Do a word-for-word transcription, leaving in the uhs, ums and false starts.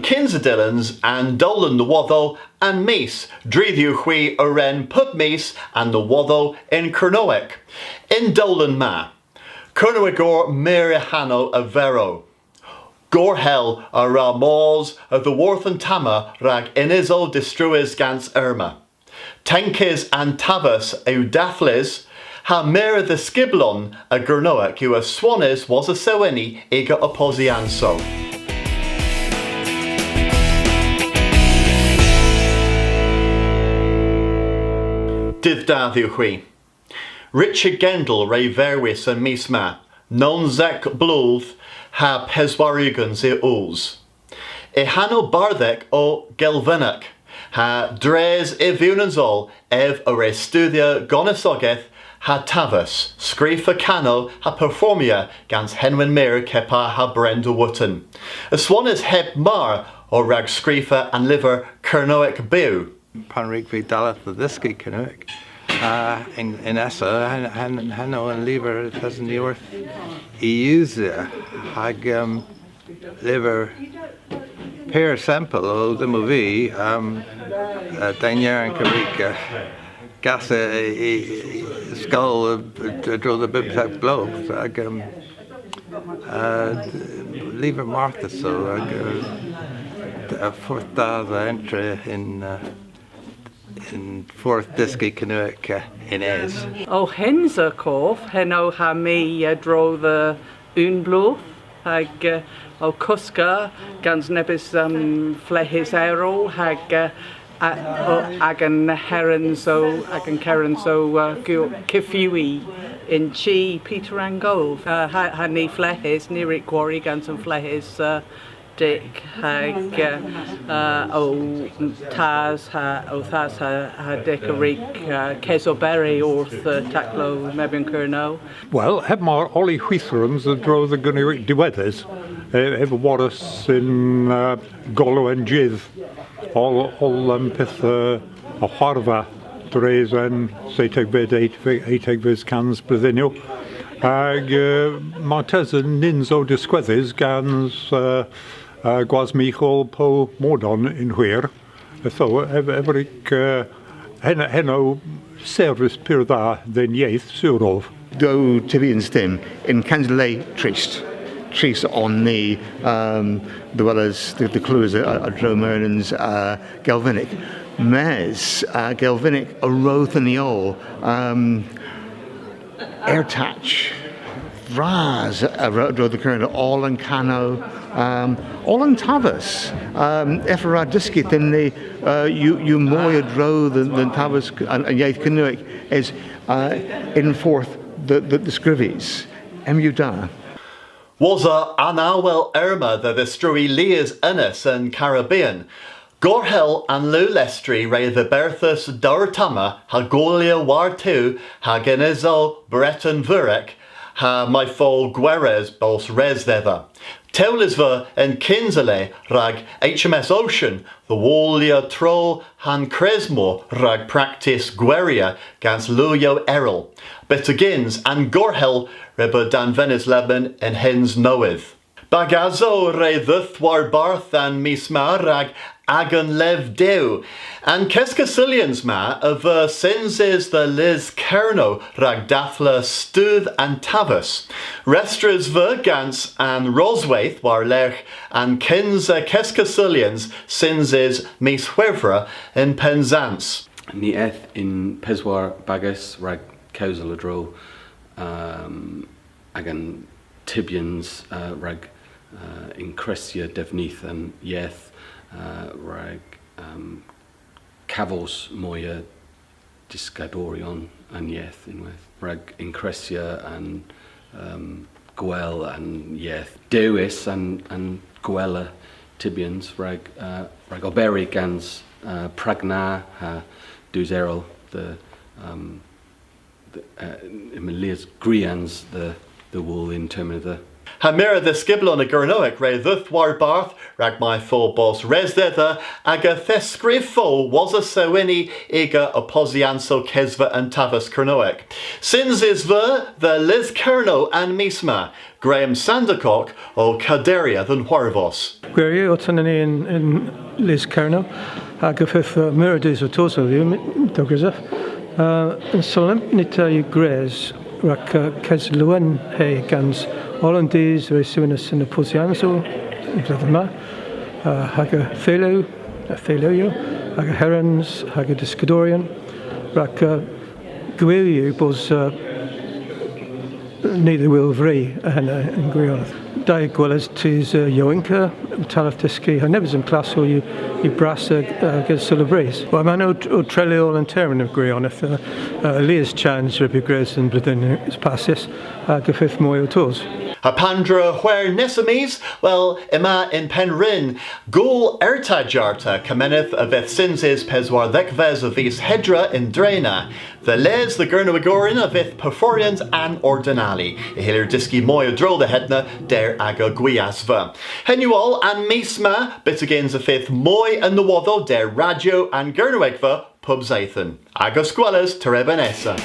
Kynsa dyllans an dowlen nowodhow An Mis, dri dhywgh hwi a wren pub mis an nowodhow yn Kernowek. Y'n dowlen ma, Kernowegor meur y hanow a verow. Gorhel a wra mos a-dhyworth an tamm ma rag ynysow distruys gans Irma. Tenkys an taves yw dadhlys, ha meur a dhyskyblon a Gernowek yw aswonnys wosa seweni y'ga apposyansow. Dydh da dhywgh hwi. Richard Gendall re verwis an mis ma, nownsek bloodh ha peswar ugens y oos. Y hanow bardhek o Gelvinek, ha dres y vewnans oll ev a wre studhya gonisogeth ha taves, skrifa kanow ha performya gans henwyn meur kepar ha Brenda Wootton. Aswonnys heb mar o rag skrifa an lyver Kernowek Bew. Pan wrug vy dalleth dhe dhyski Kernewek, uh, yn, yn Essa, hen, hen, henn o an lyver yth esen ni orth y usya, hag, um, lyver pur sempel o dhymm vy, um, uh, dehner an Kernewek, uh, gasa y, y, y skol a, a, a-dro dhe bymthek bloodh, hag, um, uh, lyver marthys o, hag, uh, d-, uh, fordh da dhe entra yn, uh, yn fordh dyski Kernewek, uh, yn es. O, hensa kov, henn o ha my, uh, a-dro dhe unn bloodh, hag, uh, ow koska gans nebes, um, fleghes erel, hag, uh, a, o, agan herens o, agan kerens o, uh, gu-, kefewi yn chi Peter an Gov. Uh, ha, ha ni fleghes, ni a wrug gwari gans an fleghes, uh, Dick hag, uh, uh, ow thas ha, ow thas ha, ha Dick a wrug, uh, kesoberi orth, uh, taklow Mebyon Kernow. Wel, heb mar oll y hwithrans a-dro dhe Gernewek diwedhes, e, ev a worras yn, uh, golow an jydh, oll, oll an pyth, uh, a hwarva dres an seytegves, eytegves kansbledhynnyow. Hag, uh, martesen nyns o diskwedhys gans, uh, uh, Gwasmyghal po Mordon yn hwir. Ytho, ev-, ev a wrug, uh, hen-, henn o servis pur dha dhe'n yeth, sur ov. Dew tybyans dhymm yn kynsa le trist. Trist on ni, um, dhe weles, dhe, dhe glewes a, a, a-dro mernans, uh, Gelvinek. Mes, uh, Gelvinek a wrug dhyn ni oll, um, ertach vras a-dro dhe Kernow, oll an kanow, um, oll an taves. Um, ev a wra dyski dhyn ni, uh, yw, yw moy a-dro dhe'n, dhe'n taves, an, an yeth Kernewek es, uh, yn fordh dhe, dhe, dhe skrifys. Hemm yw da. Wosa an awel Irma dhe dhistrui lies ynys yn Caribbean, gorhel an lu lestri re dhiberthas dowr tamm ma ha golya war-tu hag ynysow Breten Vurek ha may fo gweres bos res dhedha. Tewlys veu yn kynsa le rag H M S Ocean dhe wolya tro ha'n kresmor rag praktis gwerya gans lewyow erel. Byttegyns an gorhel re beu danvenys lemmyn yn hyns nowydh. Bagasow re dheuth warbarth an mis ma rag Agan Lev Dew. An keskussulyans ma a veu synsys dhe Lys Kernow rag dadhla studh an taves. Restrys veu gans an Rosweyth war-lergh an kynsa keskussulyans synsys mis Hwevrer yn Pennsans. Ni eth yn peswar bagas rag kewsel a-dro, um, agan tybyans, uh, rag, uh, ynkressya devnydh an yeth, uh, rag, um, kavos moy a dyskadoryon an yeth ynwedh, rag ynkressya an, um, gwel an yeth. Dewis an, an gwella tybyans rag, uh, rag oberi gans, uh, pragna ha dus erel dhe, um, dhe, uh, yma lies gwrians dhe, dhe wul yn termyn dhe Ha meur a dhyskyblon a Gernewek re dheuth warbarth rag may fo bos res dhedha aga thestskrifo wosa sewena aga apposyansow Kesva an Taves Kernewek. Synsys veu dhe Lys Kernow an mis ma. Graham Sandercock o kaderyer dhe'n hwarvos. Gwir yw, otta ni yn, yn Lys Kernow, hag y fydh, uh, meur a dus ow tos hedhyw, my-, dell grysav. Uh, an solempnita yw gwrys rag, uh, keslowena gans oll an dus re sewenas yn apposyansow y'n vledhen ma, uh, hag y theylu, y theyluyow, hag y herens, hag y dyskadoryon, rag, uh, gwir yw bos, uh, ni dhe wul vri a henna yn gwirionedh. Da yw gweles tus, uh, yowynka, talleth dyski, ha nebes a'n klass yw, yw brassa, uh, ges seulabrys. Wel, yma ow, ow treylya oll an termyn yn gwirionedh, uh, uh, lies chanj re beu gwrys y'n bledhynnyow passys, hag y fydh moy ow tos. Ha pandr'a hwer nessa mis? Wel, yma yn Pennrynn, Gool Erta Jarta, kemeneth a vydh synsys peswardhegves a vis Hedra y'n dre na. Dhe les dhe Gernewegoryon a vydh performans a'n Ordinalia. Y hyllir dyski moy a-dro dhe hedna der aga gwiasva. Henn yw oll an mis ma, byttegyns y fydh moy a nowodhow der Radyo an Gernewegva pub seythen. Agas gweles terebo nessa.